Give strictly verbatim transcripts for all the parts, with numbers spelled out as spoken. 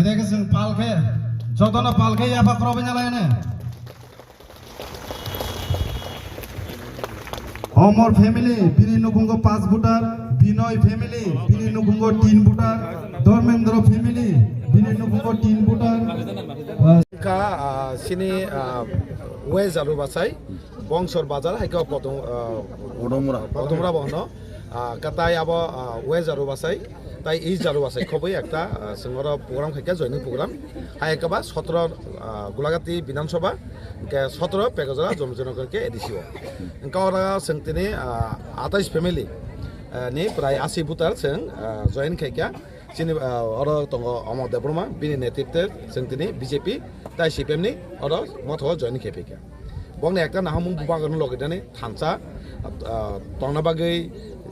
Tei chwng pal khe, jotono pal khe yapha khorokbai nalai ne. Omor family, bini nukhungo paanch voter, Binoy family, bini nukhungo tin voter, Dharmendra family, bini nukhungo tin voter. Kha, ah, sini, ah, West Jaru Basai, Bongsor Bazar, hai khe Potom, ah, Podomura. Podomura bo hwno. Ah, katai abo, ah, West Jaru Basai, tai East Jaru Basai khobwi ekta, ah, chwng oro program khai khe joining program. Hai khe ba sotro, ah, Gulagati Bidhan Sabha, hwnkhe sotro Pekajora Jomchinagar khe A D C o. Hwnkhe oro chwng tini, ah, atais family, ah, ni prai asi voter chwng, ah, join khai kha. Chini, ah, oro tongo Amar Debbarma, bini netritwe chwng tini B J P tai C P M ni oro motho join khai phi kha. Bongni ekta nahamung bubagrani logi dani thansa, ah, tongna bagwi,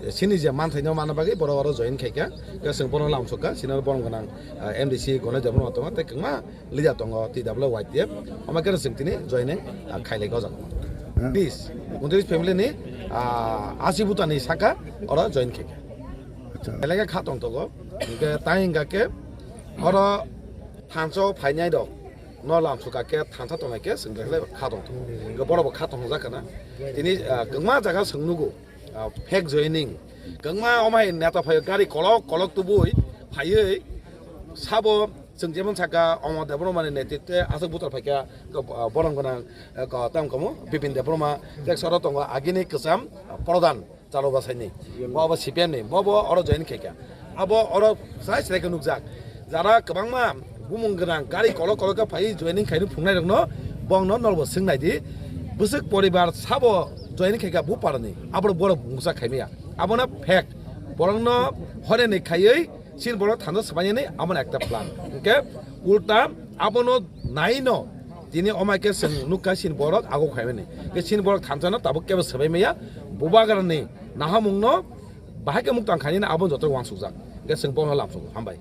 sini je manthaino manna bagwi borok oro join khai kha. Khe chwng bono lamsok kha, sini borom gwnang, ah, M D C Ganesh Debbarma tongo, tei kwbangma leader tongo, T W Y T F, omo khe chwng tini joining, ah, khailai o jaga. Hmm. Please, untris family ni, ah, asi butani saka oro join khai kha. Acha. Belai khe kha tong tongo, hwnkhe tai hwnkha khe oro thansa o phainai rok no lamsok kha khe thansa tongnai khe chwng belai kha tong tongo. Hwnkhe borok bo kha tong jak kana. Tini, ah, kwbangma jaga chwng nugo. Ah, fake joining. Kwbangma omo hai neta phaio, gari kolok kolok tubui phaiwi sabo chwng jemon saka Amar Debbarmani netritwe aswk buthar phaikha, ah, borom gwnang, ah, ko-, tamo kamo Bipin Debbarma, tek soro tongo agini kwcham, ah, prodhan Charu Basaini. Bo abo C P M ni, bo bo oro join khaikha. Abo oro sai sai khe nukjak. Jara kwbangma bumung gwnang gari kolok kolok khe phai joining khaini phungnai rokno bongno norbo swngnai di. Bwswk poribar sabo joining khaikha bu parani. Abo borok mungsa khaimaya. Abono fake. Borokno horeni khaiwi sin borok thanda swbainani abono ekta plan. Hwnkhe ulta abono naino tini omai khe chwng nukha sin borok ago khaimani. Khe sin borok thansano tabuk kebo swbaimaya. Bubagrani nahamungno bahai khe muktang khainani abo joto wansukjak. Hwnkhe chwng bono lamsugo. Hambai.